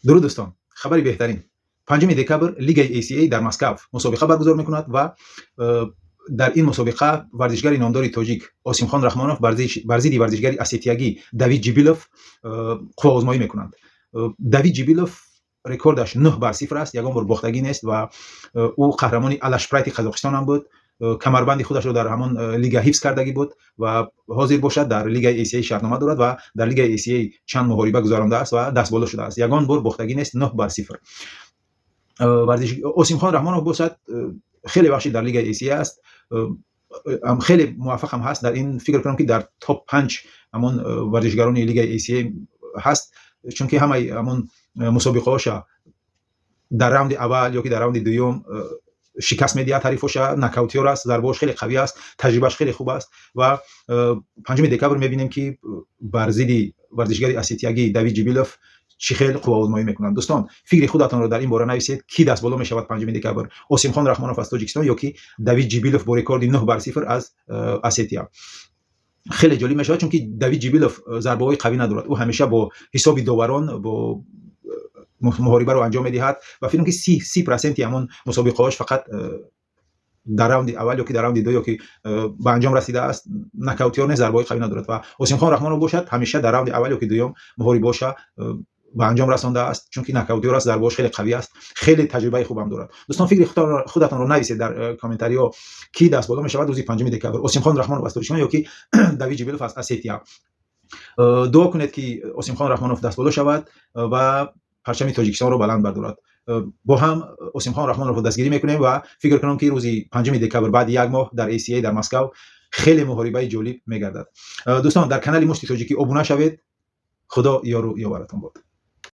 Дуруд, дӯстон! Хабари беҳтарин: 5 декабр лигаи ACA дар Москав мусобиқа баргузор мекунад ва дар ин мусобиқа варзишгари номдори тоҷик Осимхон Раҳмонов бар зидди варзишгари осетиягӣ Давид Ҷибилов қувваозмоӣ мекунанд. Давид Ҷибилов рекордаш 9 бар 0 аст, ягон бор бохтагӣ нест ва ӯ қаҳрамони Алаш Прайди Қазоқистон ҳам буд. Камарбанди худашро дар ҳамон лига ҳифз кардагӣ буд ва ҳозир бошад, дар лигаи ACA шартнома дорад ва дар лигаи ACA чанд муҳориба гузарондааст ва дастболо шудааст. Ягон бор бохтагӣ нест, 9 бар 0. Осимхон Раҳмонов бошад, хеле вақти дар лигаи ACA аст, хеле муваффақ ҳам ҳаст дар ин. Фикр кунам, ки дар топ 5 ҳамон варзишгарони лигаи ACA ҳаст, чунки ҳамаи ҳамон мусобиқаҳоша дар раунди аввал ё ки дар раунди дуюм шикаст медиҳад ҳарифоша. Нокаутёр аст, зарбаош хеле қавӣ аст, таҷрибааш хеле хуб аст. Ва 5 декабр мебинем, ки бар зидди варзишгари осетиягӣ Давид Ҷибилов чӣ хел қувваозмоӣ мекунанд. Дӯстон, фикри худатонро дар ин бора нависед: кӣ дастболо мешавад 5 декабр, Осимхон Раҳмонов аз Тоҷикистон ё ки Давид Ҷибилов бо рекорди 9 бар 0 аз Осетия? Хеле ҷолиб мешавад, чунки Давид Ҷибилов зарбаҳои қавӣ надорад. Ӯ ҳамеша бо ҳисоби доварон бо муҳорибаро анҷом медиҳад ва фикрам, ки 30% ҳамон мусобиқаҳош фақат дар раунди аввал ё ки дар раунди ду ё ки ба анҷом расидааст. Нокаутёр нест, зарбаҳои қавӣ надорад. Ва Осимхон Раҳмонов бошад, ҳамеша дар раунди аввал ё ки дуюм муҳорибаҳоша ба анҷом расондааст, чунки нокаутёр аст, зарбаҳош хеле қавӣ аст, хеле таҷрибаи хубам дорад. Дӯстон, фикри худатонро нависед дар комментариҳо: кӣ дастболо мешавад рӯзи 5 декабр, Осимхон Раҳмонов аз Тоҷикистон ё ки Давид Ҷибилов аз Осетия? Дуо кунед, ки Осимхон Раҳмонов дастболо шавад ва парчами Тоҷикистонро баланд бардорад. Бо ҳам Осимхон Раҳмоновро дастгирӣ мекунем ва фикр кунам, ки рӯзи 5 декабр, баъди як моҳ, дар ACA дар Москав хеле муҳорибаи ҷолиб мегардад. Дӯстон, дар канали Мушти Тоҷикӣ обуна шавед. Худо ёру ёваратон бод.